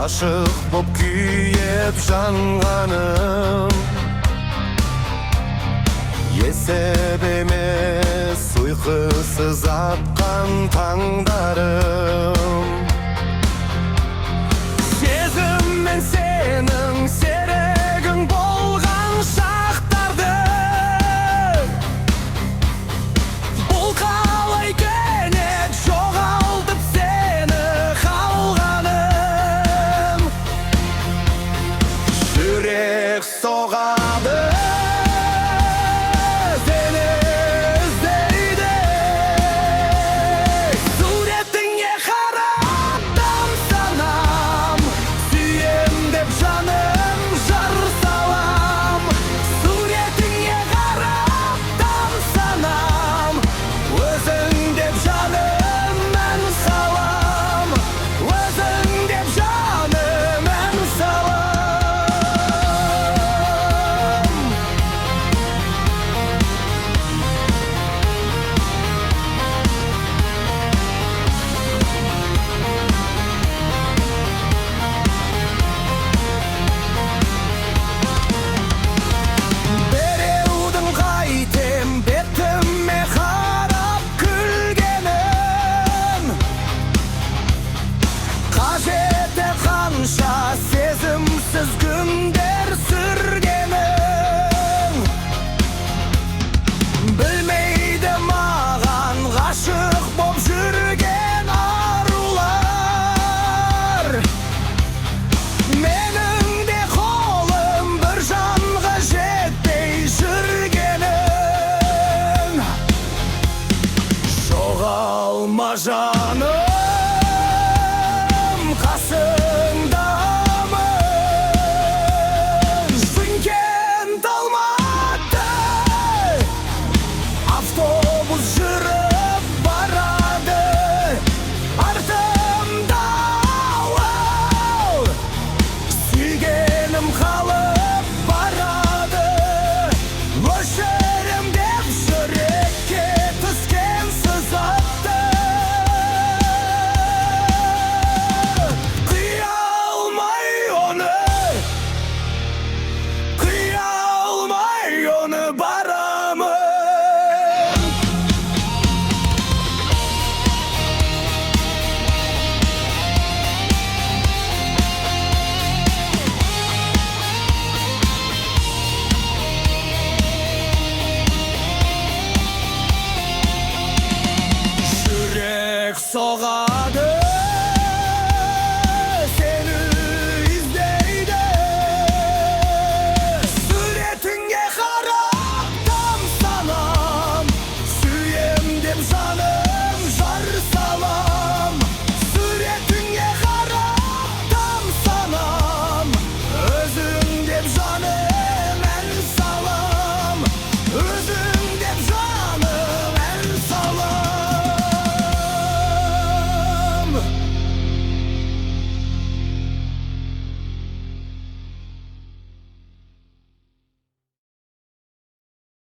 Ғашық боп күйіп жанғаным. Есеп емес ұйқысыз атқан таңдарым. Сезіммен сенің серігің болған шақтарды. Бұл қалай кенет жоғалтып сені қалғаным? Жүрек соғады, сені іздейді. Суретіңе қарап тамсанам. Сүйем деп жаным жар салам. Суретіңе қарап тамсанам. Өзің деп жаным ән салам. Өзің деп жаным ән салам. Біреудің қайтем бетіме қарап күлгенін? Қажеті қанша сезімсіз күндер сүргенің? Білмейді маған ғашық боп жүрген арулар. Менің де қолым бір жанға жетпей жүргенін. Жоғалма, жаным, қасыңдамын. Шымкент, Алматы, автобус жүріп барады. Артымда ауыл, сүйгенім қалып барады. Өшірем деп жүрекке түскен сызатты. Қия алмай оны, қия алмай оны барамын. Жүрек соғады.